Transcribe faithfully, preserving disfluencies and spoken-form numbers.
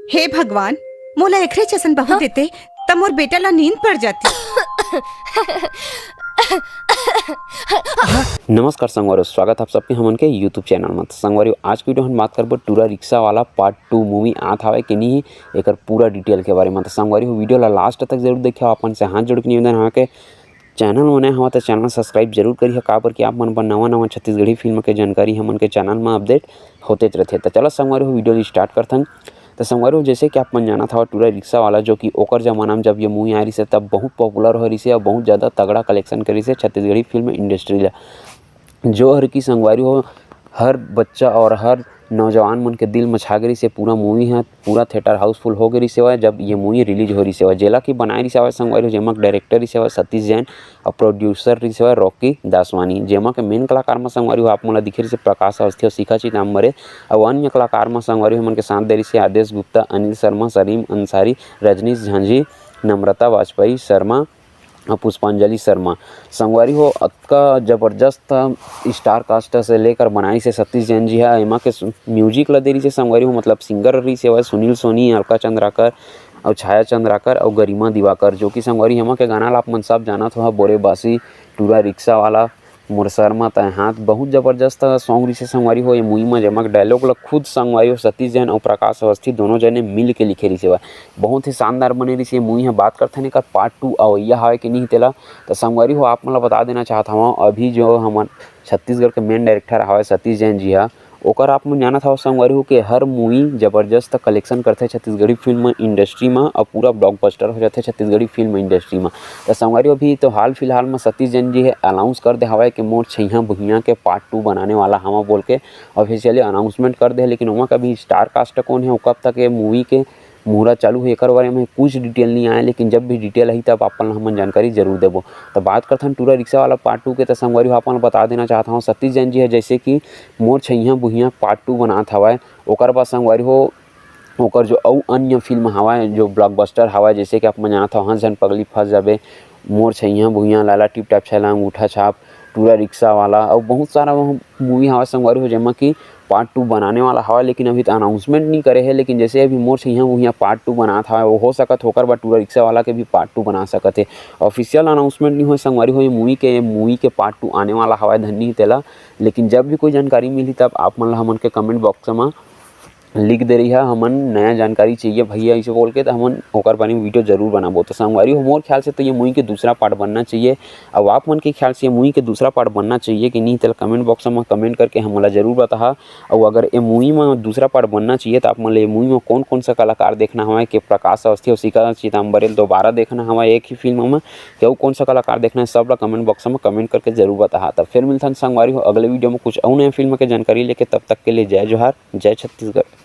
हे भगवान, मोला एकरे जैसन बहू देते, त मोर बेटा ला नींद पड़ जाती। नमस्कार संगवारी हो, स्वागत आप सबके हमन के YouTube चैनल में। त संगवारी हो, आज के वीडियो हम बात करबो टूरा रिक्शा वाला पार्ट टू मूवी आत हवय कि नहीं, एकर पूरा डिटेल के बारे में। त संगवारी हो, वीडियो ला लास्ट तक जरूर देखियो। अपन से हाथ जोड़ के निवेदन है कि चैनल में नया हवा त चैनल सब्सक्राइब जरूर करिहा, काबर कि आप मन बर नवा नवा छत्तीसगढ़ी फिल्म के जानकारी हमन के चैनल में अपडेट होतेच रथे। त चला संगवारी हो, वीडियो ला स्टार्ट करथन। त संगवारी हो, जैसे कि आप मन जानत हवा, टूरा रिक्शा वाला, जो कि ओकर जमाना में जब ये मूवी आए रहिसे, तब बहुत पॉपुलर होए रहिसे और बहुत ज़्यादा तगड़ा कलेक्शन करे रहिसे छत्तीसगढ़ी फिल्म इंडस्ट्री ला। जो हर की संगवारी हो, हर बच्चा और हर नौजवान मन के दिल में छा गे रहिसे। पूरा मूवी ह पूरा थिएटर हाउसफुल हो गे रहिसे हवय, जब ये मूवी रिलीज हो रहिसे हवय, जेला कि बनाए रहिसे हवय संगवारी हो, जेमा डायरेक्टर रहिसे हवय सतीश जैन और प्रोड्यूसर रहिसे हवय रॉकी दासवानी, जेमा के मेन कलाकार म संगवारी हो आप मन ला दिखे रहिसे प्रकाश अवस्थी और शिखा चिताम्बरे, और अन्य कलाकार म संगवारी हो मन के साथ दे रहिसे आदेश गुप्ता, अनिल शर्मा, सलीम अंसारी, रजनीश झांझी, नम्रता वाजपेयी शर्मा, अ, पुष्पांजलि शर्मा। संगवारी हो, अतका जबरदस्त स्टार कास्ट से लेकर बनाए रहिसे सतीश जैन जी हा। एमा के सु-, म्यूजिक ला दे रहिसे संगवारी हो, मतलब सिंगर रहिसे हवय सुनील सोनी, अलका चंद्राकर और छाया चंद्राकर और गरिमा दिवाकर, जो कि संगवारी एमा के गाना ला आप मन सब जानत हो, बोरे बासी, टूरा रिक्शा वाला, मोर सर म तय हाथ, बहुत जबरदस्त सॉन्ग रहिसे संगवारी हो। ये मूवी म जेमा के डायलॉग ला खुद संगवारी हो सतीश जैन और प्रकाश अवस्थी दोनों जने मिल के लिखे रहिसे हवय। बहुत ही शानदार बने रहिसे ये मूवी ह। बात करथन एकर पार्ट टू अवइया हवय कि नहीं तेला, त संगवारी हो आप मन ला बता देना चाहत हवं, अभी जो हमर छत्तीसगढ़ के मेन डायरेक्टर हवय सतीश जैन जी हा, ओकर आप मन जानत हव संगवारी हो के हर मूवी जबरदस्त कलेक्शन करथे छत्तीसगढ़ी फिल्म इंडस्ट्री म, अउ पूरा ब्लॉकबस्टर हो जाथे छत्तीसगढ़ी फिल्म इंडस्ट्री म। त संगवारी हो, अभी तो हाल फिलहाल म सतीश जैन जी हे अनाउंस कर दे हवय कि मोर छइहां भुइयां के पार्ट टू बनाने वाला हवं बोल के ऑफिशियली अनाउंसमेंट कर दे हे, लेकिन ओमा के अभी स्टार कास्ट कोन हे, अउ कब तक ये मूवी के मुहूर्त चालू हे, एकर बारे में कुछ डिटेल नहीं आए, लेकिन जब भी डिटेल आही तब आप मन ला हमन जानकारी जरूर देबो। त बात करथन टूरा रिक्शा वाला पार्ट टू के, त संगवारी हो आप मन ला बता देना चाहत हवं, सतीश जैन जी हे जैसे कि मोर छइहां भुइयां पार्ट टू बनात हवय, ओकर बाद संगवारी हो ओकर जो अउ अन्य फिल्म हवय जो ब्लॉकबस्टर हवय, जैसे कि आप मन जानत हव हंस झन पगली फंस जाबे, मोर छइहां भुइयां, लाला टिप टाप छैला अंगूठा छाप, टूरा रिक्शा वाला, अउ बहुत सारा मूवी हवय संगवारी हो, जेमा कि पार्ट टू बनाने वाला हवय, लेकिन अभी तो अनाउंसमेंट नहीं करे हे। लेकिन जैसे अभी मोर छइहां भुइयां पार्ट टू बनात हवय, वो हो सकत हे ओकर बाद टूरा रिक्शा वाला के भी पार्ट टू बना सकत हे। ऑफिशियल अनाउंसमेंट नहीं होय संगवारी हो ये मूवी के, ये मूवी के पार्ट टू आने वाला हवय धन्नी तेला। लेकिन जब भी कोई जानकारी मिलही तब आप मन ला हमन के कमेंट बॉक्स म लिख दे रहिहा, हमन नया जानकारी चाहिए भैया, ऐसे बोल के, त हमन ओकर बारे में वीडियो जरूर बनाबो। त संगवारी हो, मोर ख्याल से तो ये मूवी के दूसरा पार्ट बनना चाहिए। अब आप मन के ख्याल से ये मूवी के दूसरा पार्ट बनना चाहिए कि नहीं, तेला कमेंट बॉक्स में कमेंट करके हमन ला जरूर बताहा। अउ अगर ये मूवी में दूसरा पार्ट बनना चाहिए, तो आप मन ला ये मूवी में कौन कौन सा कलाकार देखना हवय, कि प्रकाश अवस्थी और शिखा चिताम्बरे दोबारा देखना हवय एक ही फिल्म में, कि अउ कौन सा कलाकार देखना है, सब ला कमेंट बॉक्स में कमेंट करके जरूर बताहा। तब फिर मिलथन संगवारी हो अगले वीडियो में कुछ अउ नया फिल्म के जानकारी लेके। तब तक के लिए जय जोहार, जय छत्तीसगढ़।